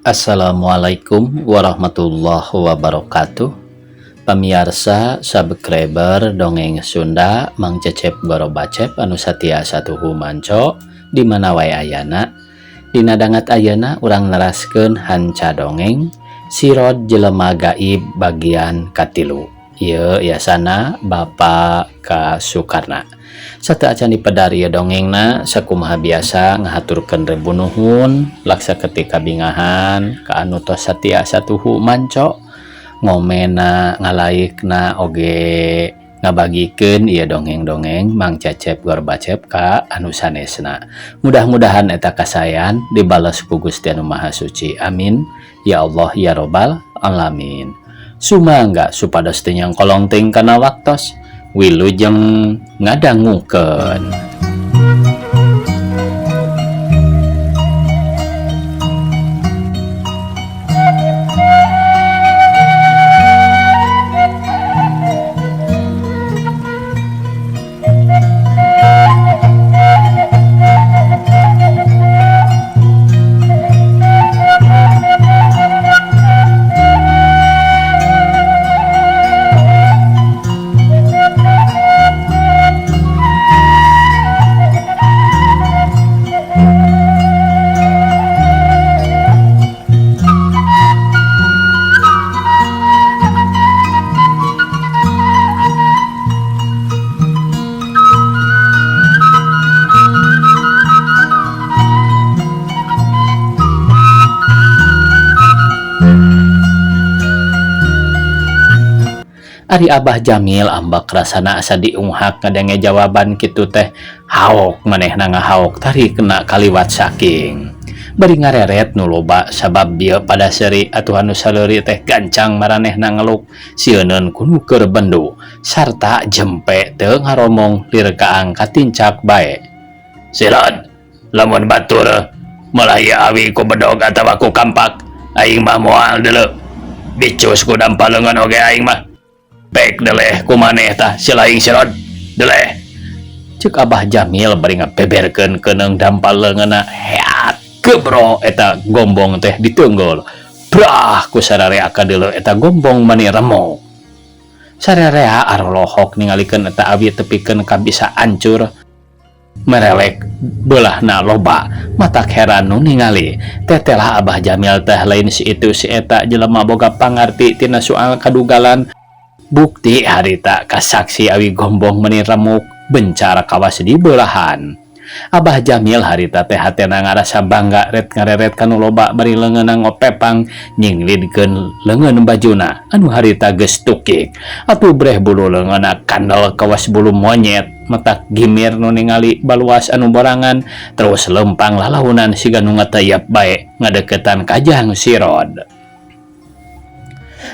Assalamualaikum warahmatullahi wabarakatuh. Pamiarsa subscriber Dongeng Sunda, Mang Cecep Gorobacep anu satia satuhu manco di mana wae ayana. Dina dangat ayana urang neraskeun hanca dongeng Sirod Jelema Gaib bagian katilu. Ieu yasana Bapak K. Sukarna. Sateuacan dipedar ieu dongengna, sakumaha biasa ngahaturkeun rebu nuhun laksa ketika bingahan ka anu tos satia satuhu manco ngomena, ngalaikna, oge ngabagikeun ieu dongeng-dongeng Mang Cecep Gorbacep ka anu sanesna. Mudah-mudahan eta kasayan dibales ku Gusti Anu Maha Suci. Amin ya Allah ya Robbal alamin. Sumangga supados teu nyangkolong teuing kana waktos. Wilujeng ngadangukeun. Ari Abah Jamil ambak rasana asa diunghak ngadenge jawaban kitu teh. Haok manehna ngahaok tari kena kaliwat saking bari ngareret nu loba sabab bieu pada seuri atuh anu saleuri teh gancang maranehna ngeluk sieuneun ku nu keur bendu sarta jempe teu ngaromong lir kaang katincak bae. Sirod, lamun batur melah ieu awi ku bedog atawa ku kampak aing mah moal deuleu bicus ku dampal leungeun oge aing mah. Pek deleh ku maneh tah si laing sirod deleh. Cek Abah Jamil bari ngabeberkeun keuneng dampal leungeunna heat gebro eta gombong teh ditenggol. Brah ku sararea kadeuleu eta gombong mani remuk. Sararea arolohok ningalikeun eta awi tepikeun ka bisa ancur. Merelek beulahna loba matak heran nu ningali. Tetelah Abah Jamil teh lain si itu si eta jelema boga pangarti tina soal kadugalan. Bukti harita kasaksi awi gombong meni remuk bencar kawas di belahan. Abah Jamil harita teh hatena ngarasa bangga ret ngareret kanu loba bari leungeunna ngopepang nyinglidkeun leungeun bajuna anu harita geus tukik. Atuh breh bulu leungeunna kandel kawas bulu monyet matak gimir nu ningali baluas anu borangan terus lempang lalaunan siga nu ngatayap bae ngadeukeutan kajang sirod.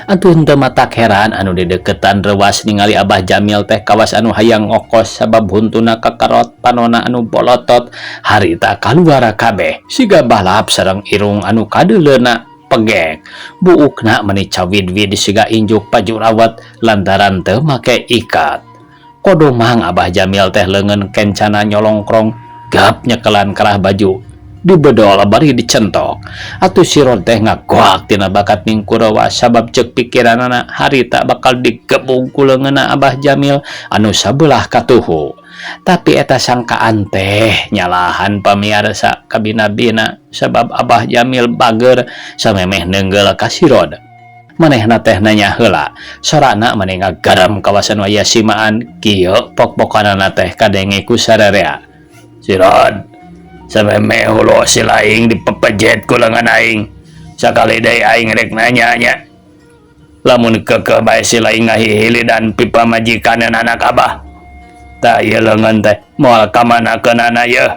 Atuh henteu matak heran anu dideketan rewas ningali Abah Jamil teh kawas anu hayang ngokos sabab huntuna kakarot panona anu bolotot harita kaluar kabeh siga balap sareng irung anu kadeuleuna pegek buukna meni cawid-wid siga injuk pajurawat lantaran teu make ikat. Kodomang Abah Jamil teh leungeun kencana nyolongkrong gap nyekelan kerah baju dibedol bari dicentok. Atuh sirod teh ngagoak tina bakat mingkurewa sabab ceuk pikiranana harita bakal digebug ku leungeunna Abah Jamil anu sabelah katuhu. Tapi eta sangkaan teh nyalahan pamiarsa kabina-bina sabab Abah Jamil bager samemeh neunggeul ka sirod. Manehna teh nanya heula, sorana maneh ngagaram kawasan waya simaan kieu pok-pokanana teh kadenge ku sararea. Sirod, samemeh hulu si laing dipepejet ku leungeun aing. Sakali deui aing rek nanya nya. Lamun keukeuh bae si laing ngahihilidan pipa majikaneun anak abah. Tah ieu leungeun teh moal ka manakeunana yeuh.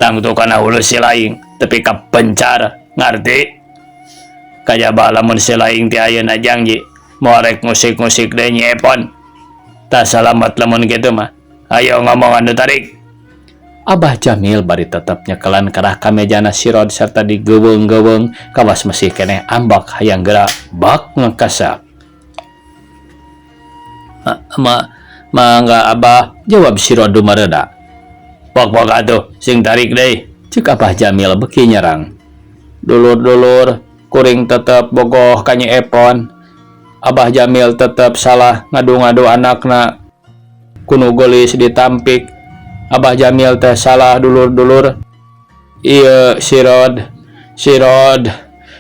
Tangtu kana hulu si laing tepi ka pencar, ngarti? Kajaba lamun si laing ti ayeuna jangji moal rek ngusik-ngusik deui Nyi Epon. Tah salamet lamun kitu mah. Ayo ngomong anu tarik. Abah Jamil bari tetep nyekelan kerah kamejana sirod serta digeuweung-geuweung kawas masih keneh ambak hayang geura bak ngekasak. Mangga Abah, jawab sirod dumareda. Pok-pok atuh sing tarik deui, ceuk Abah Jamil beki nyerang. Dulur-dulur, kuring tetep bogoh ka Nyi Epon. Abah Jamil tetep salah ngadu-ngadu anakna ku nu geulis ditampik. Abah Jamil teh salah, dulur-dulur. Ieu Sirod, Sirod,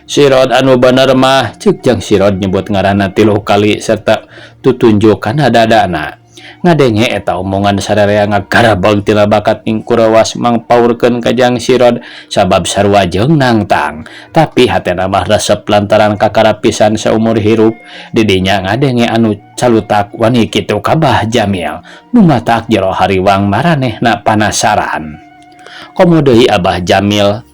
Sirod anu bener mah, ceuk Jang Sirod nyebut ngaranna tilu kali serta tutunjuk kana dadana. Ngadenge eta omongan, sararea ngagarabeg tina bakat mingkurewas mangpaurkeun ka Jang Sirod sabab sarua jeung nangtang. Tapi hatena mah resep lantaran kakara pisan saumur hirup didinya ngadenge anu calutak wani kitu ka Bah Jamil. Nu matak jero hariwang maranehna panasaran. Komo deui Abah Jamil,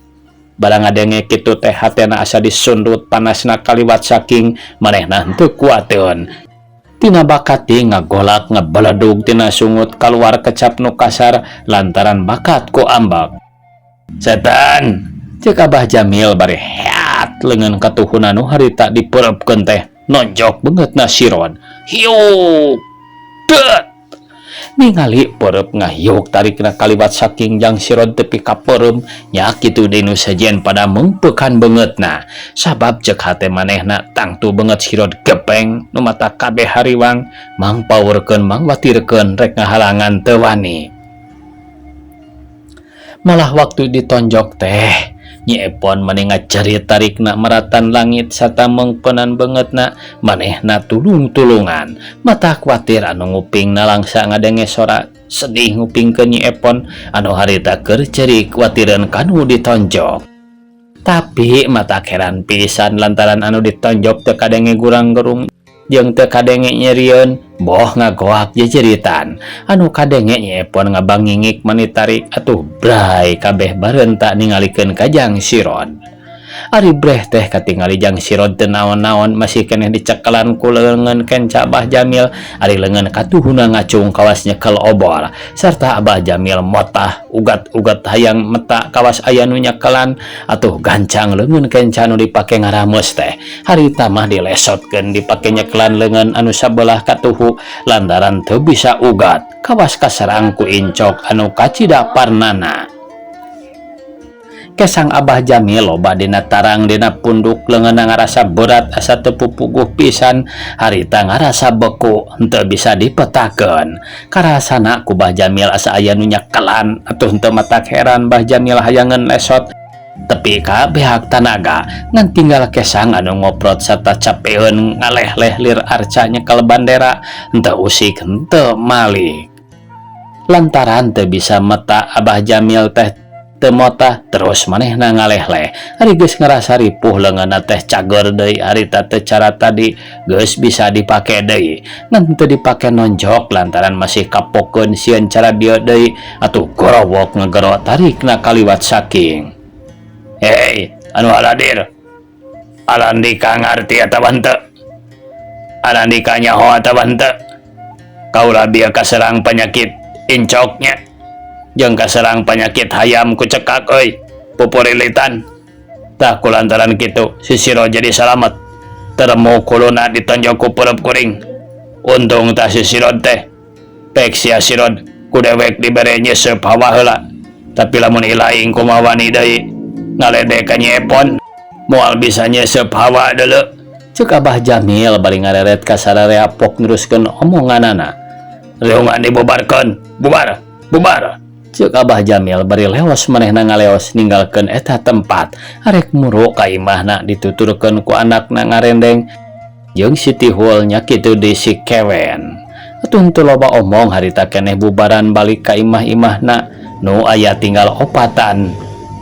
barang ngadenge kitu teh hatena asa disundut, panasna kaliwat saking manehna henteu kuateun. Tina bakat ngagolak ngabaledug, tina sungut kaluar kecap nu kasar lantaran bakat ku ambek. "Setan!" cek Abah Jamil bari heat leungeun katuhuna nu harita dipeureupkeun teh nonjok beungeutna Sirod. Hiuk! Det! Ningali peureub ngahiuk tarikna kaliwat saking, Jang Sirod tepi ka peureum nya kitu deui nu sejen pada meungpeukan beungeutna sabab ceuk hate manehna tangtu beungeut Sirod gepeng. Nu matak kabeh hariwang mangpaurkeun, mangwatirkeun, rek ngahalangan teu wani. Malah waktu ditonjok teh Nyi Epon mani ngacerit, tarikna maratan langit sarta meungpeunan beungeutna, manehna tulung-tulungan. Matak kuatir anu nguping nalangsa ngadenge sora sedih ngupingkeun Nyi Epon anu harita keur ceurik kuatireun kanu ditonjok. Tapi matak heran pisan lantaran anu ditonjok teu kadenge gurang-gerung jeung teu kadenge nyerieun boh ngagoak jejeritan. Anu kadenge Nyi Epon ngabangingik mani tarik atuh bray kabeh bareunta ningalikeun ka Jang Sirod. Ari breh teh katingali Jang Sirod teu naon-naon, masih keneh dicekelan ku leungeun kenca Abah Jamil. Ari leungeun katuhuna ngacung kawas nyekel obor sarta Abah Jamil motah ugat-ugat hayang meta kawas aya nu nyekelan. Atuh gancang leungeun kenca nu dipake ngarameus teh harita mah dilesotkeun dipake nyekelan leungeun anu sabelah katuhu lantaran teu bisa ugat kawas kaserang ku incok anu kacida parnana. Kesang Abah Jamil loba dina tarang dina punduk, leungeunna ngarasa berat asa teu pupuguh pisan. Harita ngarasa beku, henteu bisa dipetakeun. Karasana ku Bah Jamil asa aya nu nyekelan. Atuh henteu matak heran Bah Jamil hayangeun lesot tepi ka beak tanaga, ngan tinggal kesang anu ngoprot sarta capeun ngaleh-leh lir arca nyekel bandera, henteu usik henteu malik. Lantaran teu bisa meta, Abah Jamil teh teu motah terus manehna ngaleh-leh. Ari geus ngarasa ripuh, leungeunna teh cager deui. Harita teh cara tadi geus bisa dipake deui, ngan teu dipake nonjok lantaran masih kapokeun sieun cara dieu deui. Atuh gorowok ngegero tarikna kaliwat saking. "Hei, anu haladir, Alandika ngarti atawa henteu? Alandika nyaho atawa henteu? Kaula bieu kaserang penyakit incoknya jeung kaserang penyakit hayam ku cekak euy, pupurilitan. Tah, kulantaran kitu si Sirod jadi salamet, teremu kuluna ditonjok ku peureub kuring. Untung tah si Sirod teh. Pek sia Sirod, ku dewek dibere nyeseup hawa heula. Tapi lamun ilaing kumaha wani deui ngaledek ka Nyi Epon, moal bisa nyeseup hawa deuleu," cek Abah Jamil bari ngareret ka sararea pok neruskeun omonganana. "Riungan dibubarkeun, bubar, bubar," cek Abah Jamil bari leos. Manehna ngaleos ninggalkeun eta tempat arek muru ka imahna, dituturkeun ku anakna ngarendeng jeung si Tihul nya kitu di si Kewen. Atuh henteu loba omong, harita keneh bubaran balik ka imah-imahna. Nu aya tinggal opatan,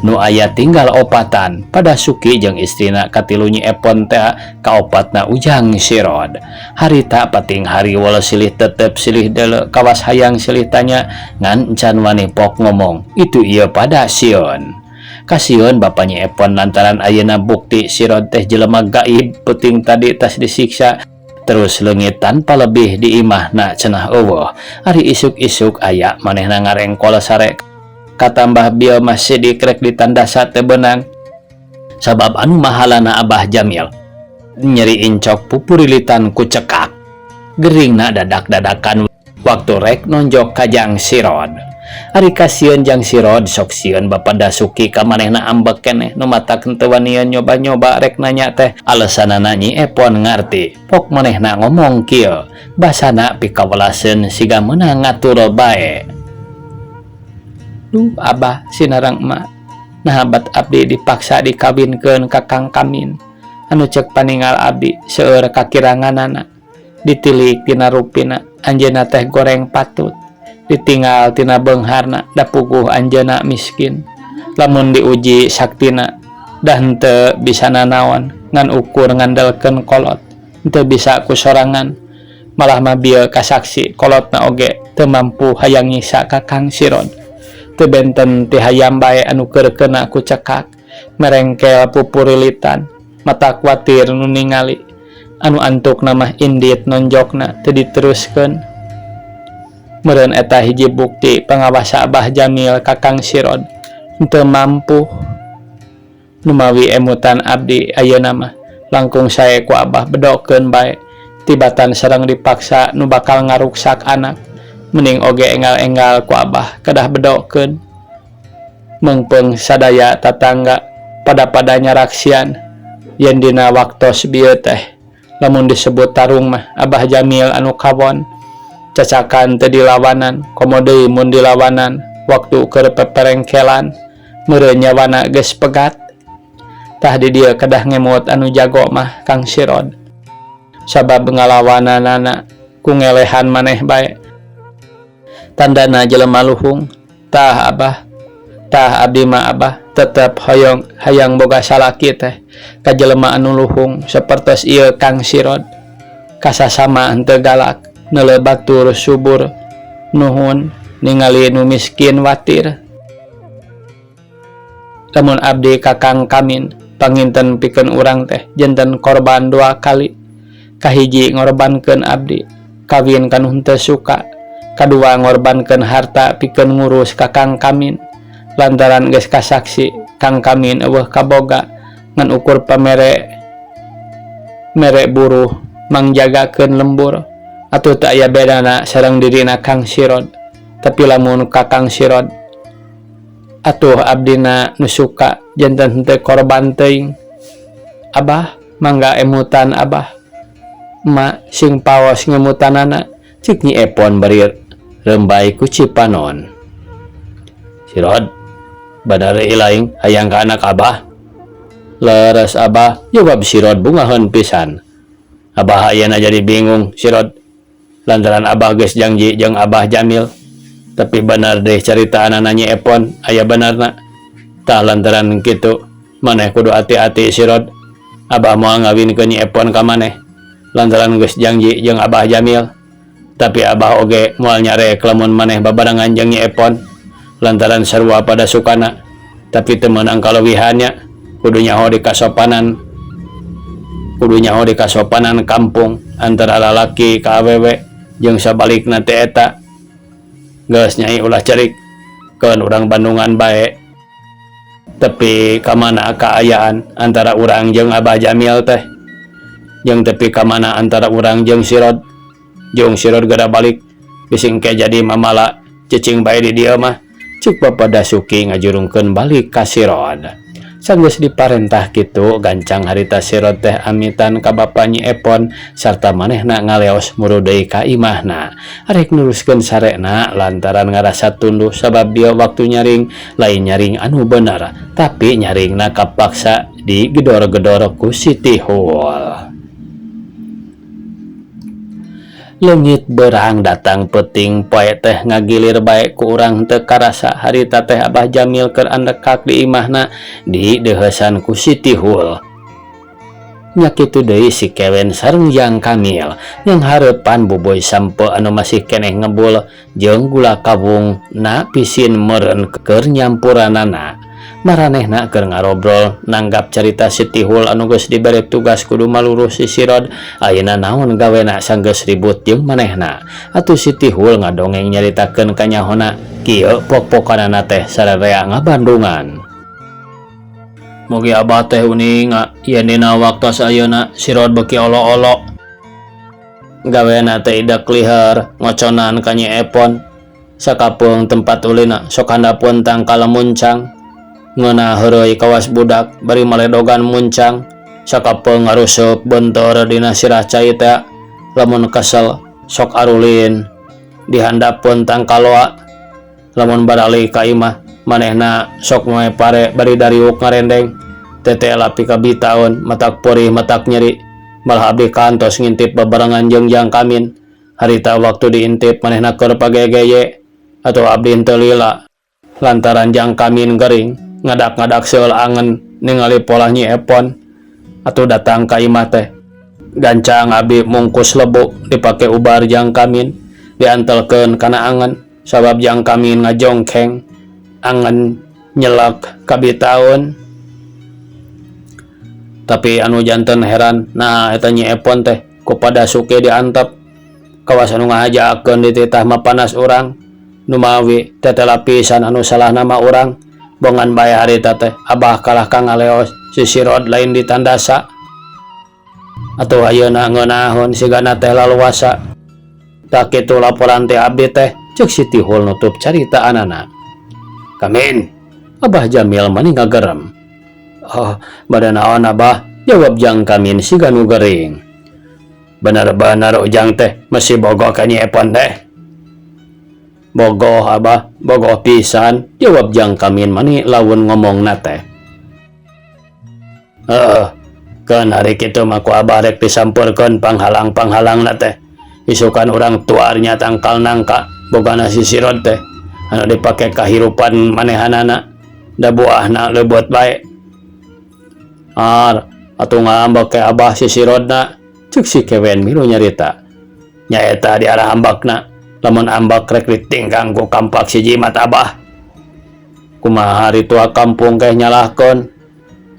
nu aya tinggal opatan pada Suki jeung istrina, katilu Nyi Epon teh, kaopatna Ujang Sirod. Harita pating hariwel silih tetep silih deuleu kawas hayang silih tanya, ngan encan wani pok ngomong itu ieu pada sieun. Kasieun Bapa Nyi Epon lantaran ayeuna bukti Sirod teh jelema gaib, peuting tadi tas disiksa terus leungit tanpa lebih di imahna cenah euweuh. Ari isuk-isuk aya manehna ngarengkol sare, katambah bieu masih dikrek ditandasa teu beunang sabab anu mahalana Abah Jamil nyeri incok pupurilitan ku cekak. Geringna dadak-dadakan waktu rek nonjok ka Jang Sirod. Ari kasieun jang Sirod sok sieun Bapa Dasuki ka manehna ambek keneh nu matak henteu wanian nyoba-nyoba rek nanya teh alesanana Nyi Epon ngarti pok manehna ngomong kieu basana pikawelaseun siga meunang ngatur bae. Duh Abah sinareng Emak naha bat abdi dipaksa dikawinkeun ka Kang Kamin anu ceuk paningal abdi seueur kakiranganana ditilik tina rupina anjeunna teh goreng patut. Ditinggal tina beungharna da puguh anjeunna miskin. Lamun diuji saktina da henteu bisa nanaon ngan ukur ngandelkeun kolot henteu bisa ku sorangan malah mah bieu kasaksi kolotna oge teu mampu hayang nyiksa ka Kang Sirod. Teu benten ti hayam bae anu keur keuna ku cekak merengkel pupurilitan mata kuatir nu ningali anu antukna mah indit nonjokna teu diteruskeun. Meureun eta hiji bukti pangawasa Abah Jamil ka Kang Sirod henteu mampu. Numawi emutan abdi ayeuna mah langkung sae ku Abah bedokeun bae tibatan sareng dipaksa nu bakal ngaruksak anak mending oge enggal-enggal ku Abah kedah bedokeun. Meungpeung sadaya tatangga pada-pada nyaraksian yen dina waktos bieu teh lamun disebut tarung mah Abah Jamil anu kawon. Cacakan teu dilawanan komo deui mun dilawanan waktu keur peperengkelan meureun nyawana geus pegat. Tah di dieu kedah ngemut anu jago mah Kang Sirod sabab ngalawananana ku ngelehan maneh bae tandana jelema luhung. Tah Abah tah abdi mah Abah tetep hoyong hayang boga salaki teh ka jelema anu luhung sapertos ieu Kang Sirod kasasama henteu galak neuleuh batur subur nuhun ningali nu miskin watir. Lamun abdi ka Kang Kamin panginten pikeun urang teh janten korban dua kali kahiji ngorbankeun abdi kawin ka nu henteu suka kadua ngorbankeun harta pikeun ngurus ka Kang Kamin lantaran geus kasaksi Kang Kamin eueuh kaboga ngan ukur pamere mere buruh mangjagakeun lembur atuh teu aya bedana sareng dirina Kang Sirod. Tapi lamun ka Kang Sirod atuh abdina nu suka janten henteu korban teuing. Abah mangga emutan Abah Emak sing paos ngemutanana cek Nyi Epon bari rembay ku Cipanon. Sirod badar ilaing hayang ka anak Abah. Leres Abah jawab Sirod bungaheun pisan. Abah ayeuna jadi bingung Sirod lantaran Abah geus janji jeung Abah Jamil. Tapi bener deh caritaanana Nyi Epon aya benerna. Tah lantaran kitu maneh kudu hati-hati Sirod. Abah moal ngawinkeun Nyi Epon ka maneh lantaran geus janji jeung Abah Jamil. Tapi Abah oge moal nyarek lamun maneh babarengan jeung Nyi Epon lantaran sarua pada sukana. Tapi teu meunang kaleuwihannya kudu nyaho di kasopanan kudu nyaho di kasopanan kampung antara lalaki ka awewe jeung sabalikna teh eta. Geus nyai ulah cerik keun urang Bandungan bae. Tepi ka mana kaayaan antara urang jeung Abah Jamil teh jeung tepi ka mana antara urang jeung Sirod. Jeung Sirod geura balik bisi engke jadi mamala cicing bae di dieu mah cuk Bapa Dasuki ngajurungkeun balik ka Sirod. Sanggeus diparentah kitu gancang harita Sirod teh amitan ka bapa Nyi Epon sarta manehna ngaleos muru deui ka imahna arek neruskeun sarekna lantaran ngarasa tunduh sabab bieu waktu nyaring lain nyaring anu bener tapi nyaringna kapaksa digedor-gedor ku Siti Hul. Leungit berang datang peuting poe teh ngagilir bae ku urang teu karasa harita teh Abah Jamil keur andekak di imahna dideuheusan ku Siti Hul. Nya kitu deui si Kewen sareng Jang Kamil yang hareupan bubuy sampe anu masih keneh ngebul jeung gula kawung na pisin meureun keur nyampuranana. Maranehna keur ngarobrol nanggap carita Siti Hul anu geus dibere tugas kudu maluruh si Sirod ayeuna naon gawena sanggeus ribut jeung manehna. Atuh Siti Hul ngadongeng nyaritakeun kanyahona kieu pok-pokanana teh sararea ngabandungan. Mugi Abah teh uninga yen dina waktos ayeuna Sirod beuki olo-olo gawena teh idek liher ngoconan ka Nyi Epon. Sakapeung tempat ulina sok handapeun tangkal muncang. Ngeunah heureuy kawas budak bari maledogan muncang. Sakapeung ngaruseup beunteur dina sirah cai tea. Lamun kesel sok arulin di handapeun tangkal loa. Lamun baralih ka imah manehna sok moe pare bari dariuk ngarendeng. Tetela pikabitaeun matak perih matak nyeri. Malah abdi kantos ngintip babarengan jeung Jang Kamin. Harita waktu diintip manehna keur pagegeye atuh abdi henteu lila lantaran Jang Kamin gering ngadak-ngadak seul angen ningali polah Nyi Epon. Atuh datang ka imah teh gancang abdi mungkus lebu dipake ubar Jang Kamin diantelkeun kana angen sabab Jang Kamin ngajongkeng angen nyelek kabitaeun. Tapi anu janten heran nah eta Nyi Epon teh kupada suke diantep kawas anu ngahajakeun dititah mapanas urang numawi tetela pisan anu salah nama urang bongan bae harita teh abah kalah ka ngaleos sisirod lain ditandasa atuh ayeuna ngeunahun sigana teh laluasa tah kitu laporan teh abdi teh ceuk si Tihul nutup caritaanana. Kamin Abah Jamil mani ngagerem. Oh, bada naon Abah? Jawab Jang Kamin siga nu gering. Bener-bener Ujang teh masih bogoh ka Nyi Epon teh. Bogoh Abah, bogoh pisan, jawab Jang Kamin mani laun ngomongna teh. Heeh, keun ari kitu mah ku Abah rek disampeurkeun panghalang-panghalangna teh. Isukan urang tuarnya tangkal nangka bogana sisirod teh anu dipake kahirupan manehanana da buahna leubeut bae. Ar, atuh ngambek ke Abah sisirodna, ceuk si Kewen milu nyarita. Nyaeta di arah ambakna, lamun ambak rek ditinggang ku kampak si jimat Abah. Kumaha ari tua kampung keh nyalahkeun?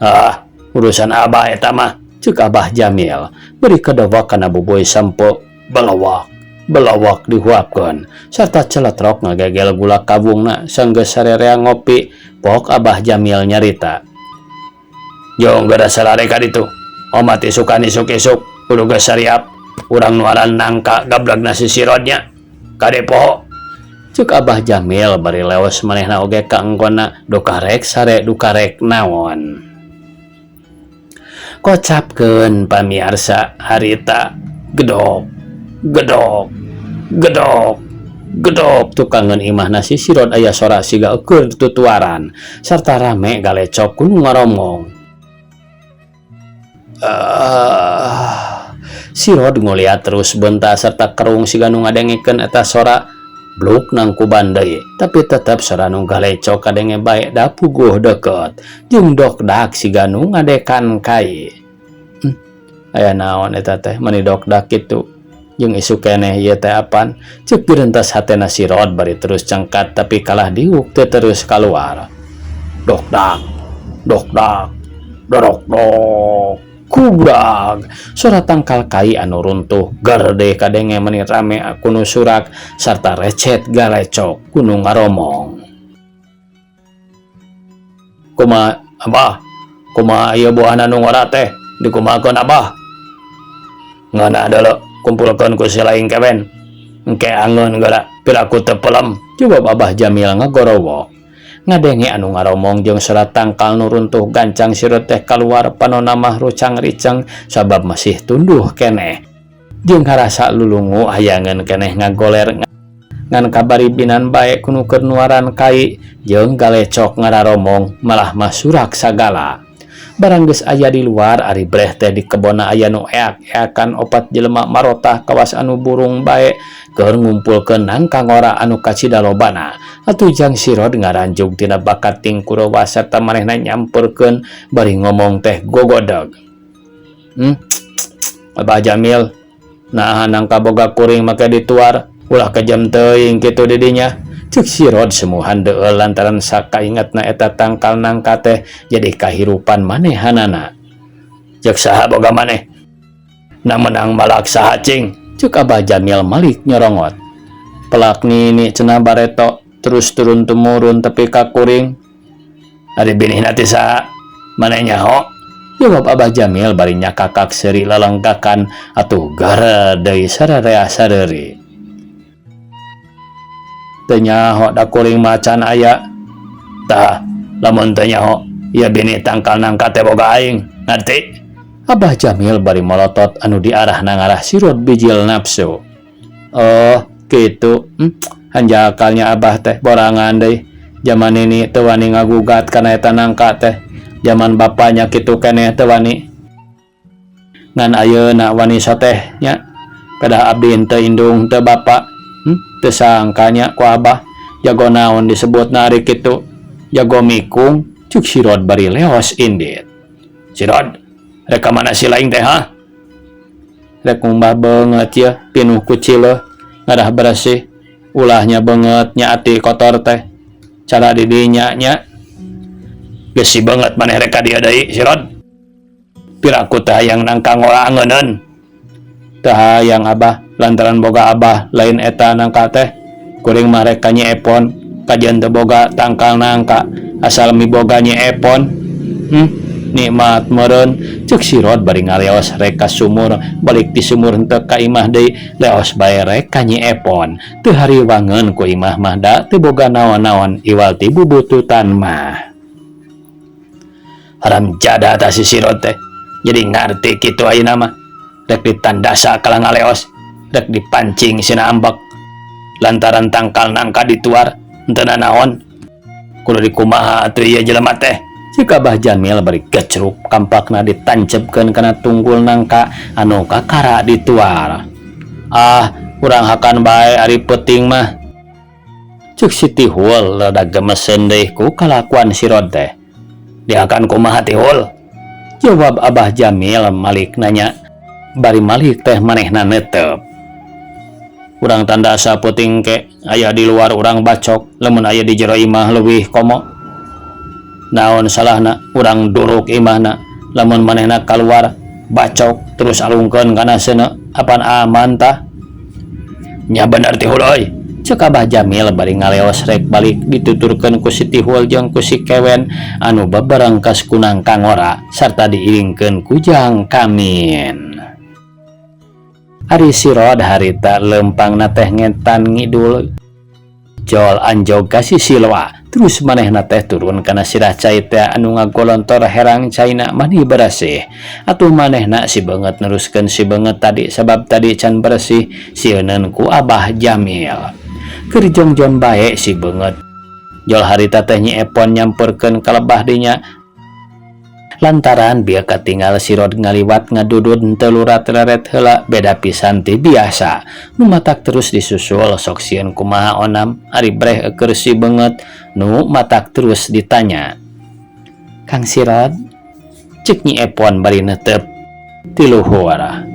Ah, urusan Abah eta mah, ceuk Abah Jamil. Beri kedewek kana bubuy sampo belawak. Belawak dihuapkeun sarta celetrok ngagegel gula kawungna sanggeus sarerea ngopi, pok Abah Jamil nyarita. Jong geura salare ka ditu. Omat isukan isuk-isuk kudu geus sariap. Urang nuaran nangka gablagna sisirodnya. Kade poho. Ceuk Abah Jamil bari leos manehna oge ka enggonna duka rek sare duka rek naon. Kocapkeun pamiarsa harita gedok gedok gedok gedok tukangeun imahna sisirod aya sora siga eukeun tutuaran sarta rame galecok ku nu ngaromong. Sirod nguliat terus beunta serta kerung siga nu ngadengekeun eta sora bluk nangkuban deui tapi tetep sora nu galecok kadenge bae da puguh deukeut jeung dokdak siga nu ngadekan kai. Aya naon eta teh mani dokdak kitu jeung isuk keneh ieu teh apan ceuk direntas hatena Sirod bari terus cengkat tapi kalah diuk teu terus kaluar. Dokdak dokdak dorok dok kubrag sora tangkal kai anu runtuh gerde kadenge meni rame kunu surak sarta recet galecok kunu ngaromong. Kumaha Abah? Kumaha ieu buahna nu ngora teh dikumahakeun Abah? Ngeunah deuleu kumpulkeun ku si laing kewen. Engke angeun geura piraku teu pelem, jawab Abah Jamil ngagorowok. Ngadenge anu ngaromong jeung sora tangkal nu runtuh gancang sirot teh kaluar panona mah rucang-riceng sabab masih tunduh keneh. Jeung karasa lulungu hayangeun keneh ngagoler ngan kabaribinan bae ku nu keur nuaran kai jeung galecok ngararomong malah mah surak sagala. Barang geus aya di luar ari breh teh di kebonna aya nu eak-eakan opat jelema marotah kawas anu burung bae keur ngumpulkeun nangka ngora anu kacida lobana. Atuh Jang Sirod ngaranjug tina bakat tingkurewa sarta manehna nyamperkeun bari ngomong teh gogodeg. Abah Jamil, naha nangka boga kuring make dituar, ulah kejam teuing kitu di dinya. Ceuk Sirod semuhan deueul lantaran sakaingetna eta tangkal nangka teh jadi kahirupan manehanana. Ceuk saha boga maneh? Na menang malak saha cing? Ceuk Abah Jamil malik nyorongot. Pelak nini cenah bareto terus turun temurun tepi ka kuring. Ari binihna ti saha? Maneh nyaho? Jawab Abah Jamil bari nyakakak seuri lalengkakan atuh gara deui sararea sareuri. Teu nyaho da kuring mah can aya. Tah, lamun teu nyaho, ieu bini tangkal nangka teh boga aing, ngarti? Abah Jamil bari molotot anu diarahna ngarah sirot bijil nafsu. Oh, kitu. Hmm, hanjakalnya abah teh borangan deui. Jaman nini teu wani ngagugat kana eta nangka teh. Jaman bapanya kitu keneh teu wani. Ngan ayeuna wani soteh nya. Pedah abdi henteu indung henteu bapa. Hmm, teu sangka nya ku abah. Jago naon disebutna ari kitu. Jago mikung, cuk Sirod bari leos indit. Sirod, rek ka mana si laing teh hah? Rek ngumbah beungeut yeuh pinuh ku cileuh ngarah beresih. Ulah nya beungeut nya ati kotor teh. Cara di dinya nya. Geus si beungeut maneh rek ka dieu deui, Sirod. Piraku teu hayang nangka ngora angeuneun. Teu hayang abah, lantaran boga abah lain eta nangka teh. Kuring mah rek ka Nyi Epon, kajian teu boga tangkal nangka, asal miboga Nyi Epon. Hmm, nikmat meureun, ceuk si Rod bari ngaleos rek ka sumur, balik ti sumur henteu ka imah deui, leos bae rek ka Nyi Epon. Teu hariwangeun ku imah mah da teu boga naon-naon iwal ti bubututan mah. Haram jadah tah si Sirot teh. Jadi ngarti kitu ayeuna mah. Rek ditandasa kalah ngaleos, rek dipancing sina ambek. Lantaran tangkal nangka dituar, henteu nanaon. Kudu dikumaha atuh ieu jelema teh. Ceuk Abah Jamil bari gecruk kampakna ditancepkeun kana tunggul nangka anu kakara dituar. Ah, urang hakan bae ari peuting mah. Cek si Tihul rada gemeseun deui ku kalakuan si Rod teh. Dihakan kumaha Tihul? Jawab Abah Jamil malik nanya. Bari malik teh manehna netep. Urang tanda saputing ke aya di luar urang bacok, lamun aya di jero imah leuwih komo. Naon salahna urang duruk imahna, lamun manehna kaluar bacok terus alungkeun kana seuneu, apan aman tah? Nya bener Tihul euy. Cek Abah Jamil bari ngaleos rek balik dituturkeun ku si Tihul jeung ku si Kewen anu beberengkes ku nangka ngora sarta diiringkeun ku Jang Kamin. Ari si Rod harita leumpangna teh ngetan ngidul jol anjog ka sisi loa terus manehna teh turun kana sirah cai teh anu ngagolontor herang caina mani beresih. Atuh manehna si beungeut neruskeun si beungeut tadi sabab tadi can beresih sieuneun ku Abah Jamil. Keur jongjon bae si beungeut. Jol harita teh Nyi Epon nyamperkeun ka lebah dinya lantaran bieu katinggal si Rod ngaliwat ngadudud henteu lurat reret heula beda pisan ti biasa. Nu matak terus disusul sok sieun kumaha onam ari breh eueur si beungeut nu matak terus ditanya. Kang Sirod, cek Nyi Epon bari neuteup ti luhur.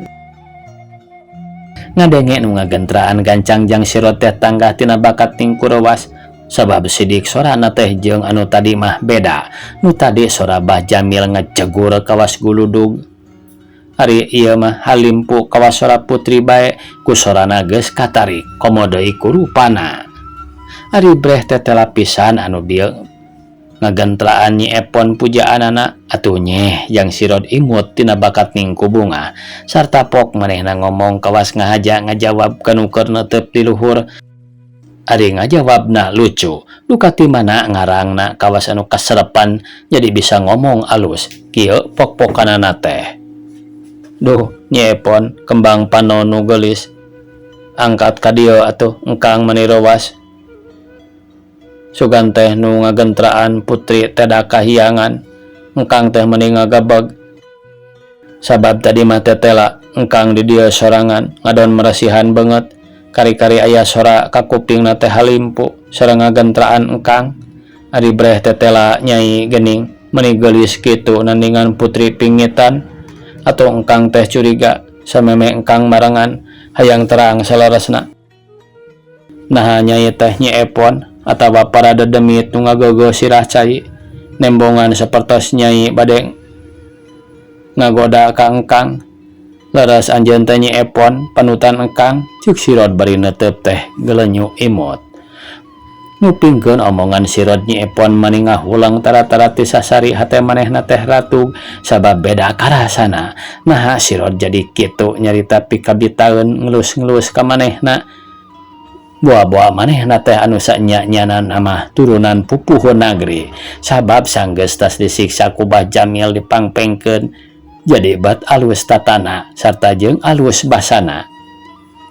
Ngadenge nu ngagentraan gancang jang Sirod teh tanggah tina bakat tingkurewas sabab sidik sorana teh jeung anu tadi mah beda. Nu tadi sora Bah Jamil ngejegur kawas guludug. Ari ieu mah halimpu kawas sora putri bae ku sorana geus katarik komo deui ku rupana. Ari breh teh tela pisan anu bieu ngagentraan Nyi Epon pujaanana atuh nyeh jang Sirod imut tina bakat ningku bunga sarta pok manehna ngomong kawas ngahaja ngajawab kanu keur neuteup di luhur. Ari ngajawabna lucu, duka ti mana ngarangna kawas anu kaserepan jadi bisa ngomong alus kieu pok-pokanana teh. Duh, Nyi Epon, kembang panon nu geulis. Angkat ka dieu atuh engkang mani reuwas. Sugan teh nu ngagentraan putri teda kahiyangan. Engkang teh meni ngagebeg. Sabab tadi mah tetela engkang di dieu sorangan ngadon meresihan beungeut. Kari-kari aya sora ka kupingna teh halimpu sareng ngagentraan engkang. Ari breh tetela nyai geuning meni geulis kitu nandingan putri pingitan. Atuh engkang teh curiga sameme engkang marengan hayang terang saleresna. Naha nyai teh Nyi Epon atawa para dedemit nu ngageugeuh sirah cai nembongan sapertos nyai bade ngagoda ka engkang. Leres anjeun teh Nyi Epon panutan engkang, ceuk si Rod bari neuteup teh gelenyu imut. Ngupingkeun omongan si Rod Nyi Epon mani ngahulang tara-tara ti sasari hate manehna teh ratug sabab beda karasana. Naha si Rod jadi kitu nyarita pikabitaeun ngelus-ngelus ka manehna. Boa-boa manehna teh anu sanya-nyanan mah turunan pupuhu nagri sabab sanggeus tas disiksa ku Bah Jamil dipangpengkeun jadi bat alus tatana sarta jeung alus basana.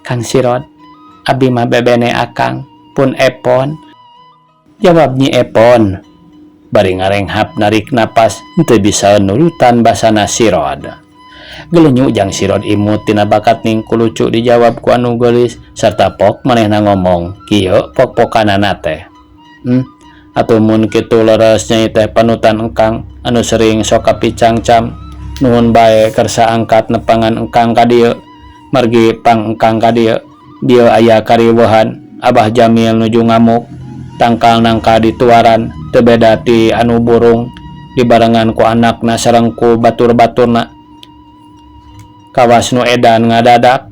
Kang Sirot, abi mah bebene akang pun Epon. Jawab Nyi Epon bari ngarenghap narik napas henteu bisa nurutan basana Sirot. Gelenyu jang Sirot imut tina bakat ning kulucu dijawab ku anu geulis serta pok manehna ngomong kieu pok-pokanana teh. Atuh mun kitu leres nyai teh panutan engkang anu sering sok kapicangcam nuhun bae kersa angkat nepangan engkang ka dieu margi pang engkang ka dieu dieu aya kariweuhan Abah Jamil nuju ngamuk tangkal nangka dituaran teu beda ti anu burung dibarengan ku anakna sareng ku batur-baturna kawas nu edan ngadadak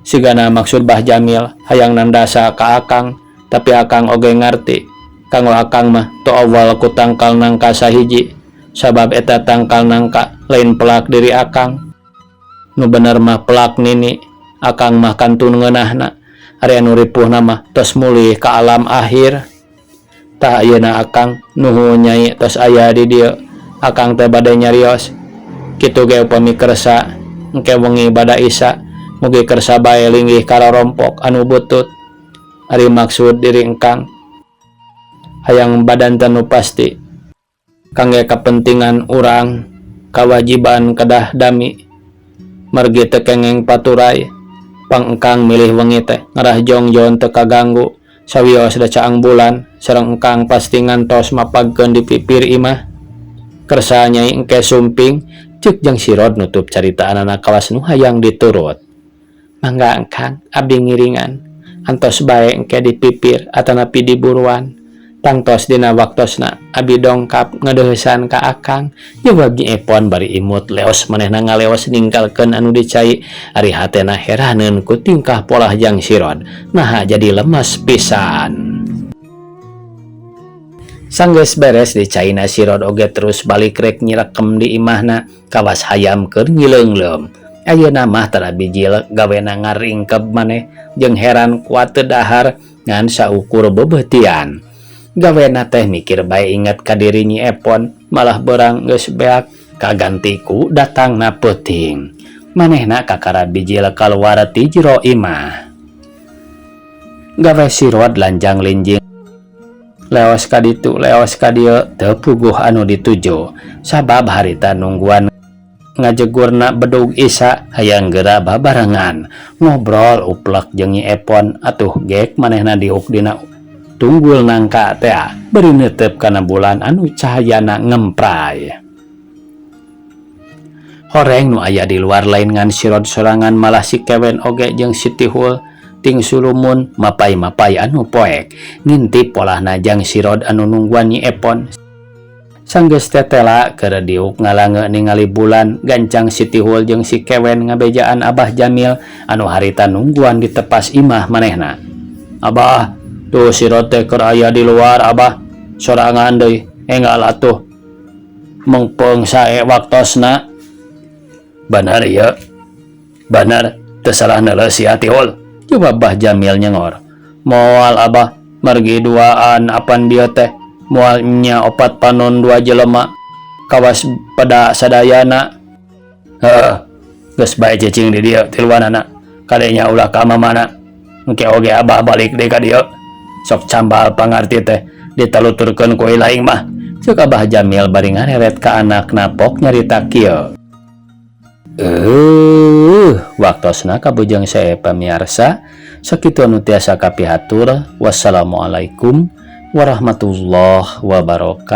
sigana maksud Bah Jamil hayang nandasa ka akang tapi akang oge ngarti kanggo akang mah teu awal ku tangkal nangka sahiji sabab eta tangkal nangka lain pelak diri akang nu bener mah pelak nini akang mah kantun ngeunahna ari anu ripuhna mah tos mulih ka alam akhir tah ayeuna akang nuhun nyai tos aya di dieu akang teh bade nyarios kitu ge upami kersa engke wengi bada Isya mugi kersa bae linggih karorompok anu butut ari maksud diri engkang hayang badanten nu pasti kangge kapentingan urang kawajiban kedah dami margi teu kengeng paturai pang engkang milih wengi teh ngarah jongjon teu kaganggu sawios da caang bulan sareng engkang pasti ngantos mapagkeun di pipir imah kersa nyai engke sumping cek jang Sirot nutup caritaanana kawas nu hayang diturut. Mangga engkang abdi ngiringan antos bae engke di pipir atanapi di buruan tangtos dina waktosna abi dongkap ngadeuheusan ka akang jawab Nyi Epon bari imut leos manehna ngaleos ninggalkeun anu dicai ari hatena heraneun ku tingkah polah jang Sirot naha jadi lemes pisan. Sanggeus beres di caina Sirot oge terus balik rek nyirekem di imahna kawas hayam keur nyileungleum. Ayeuna mah tara bijil gawena ngaringkeb maneh jeung heran kuat teu dahar ngan saukur beubeutian. Gawena teh mikir bae inget ka diri Nyi Epon malah beurang geus beak kaganti ku datangna peuting. Manehna kakara bijil kaluar ti jero imah. Gawe Sirot lanjang linjing leos ka ditu leos ka dieu teu puguh anu dituju sabab harita nungguan ngajegurna bedug Isya hayang geura babarengan ngobrol uplek jeung Nyi Epon atuh gek manehna diuk dina tunggul nangka tea bari neuteup kana bulan anu cahayana ngempray. Horeng nu aya di luar lain ngan Sirot sorangan malah si Kewen oge jeung si Tihul ting sulumun mapai-mapai anu poek ngintip polahna jang Sirot anu nungguan Nyi Epon. Sanggeus tetela keur diuk ngalange ningali bulan gancang si Tihul jeung si Kewen ngabejaan Abah Jamil anu harita nungguan di tepas imah manehna. Abah, tuh Sirot teh keur aya di luar abah sorangan deui enggal atuh mengpeung sae waktosna. Bener ieu, bener teu salah neuleuh sia Tihul, jawab Bah Jamil nyengor. Moal abah margi duaan apan dieu teh moal nya opat panon dua jelema kawas pada sadayana. Heuh, geus bae cicing di dieu tiluanana kadenya ulah ka mamana engke oge abah balik deui ka dieu sok cambal pangarti teh ditaluturkeun ku ilaing mah, ceuk Abah Jamil bari ngareret ka anakna pok nyarita kieu. Waktosna kabujeng sae pamiarsa sakitu anu tiasa kapihatur. Wassalamualaikum warahmatullahi wabarakatuh.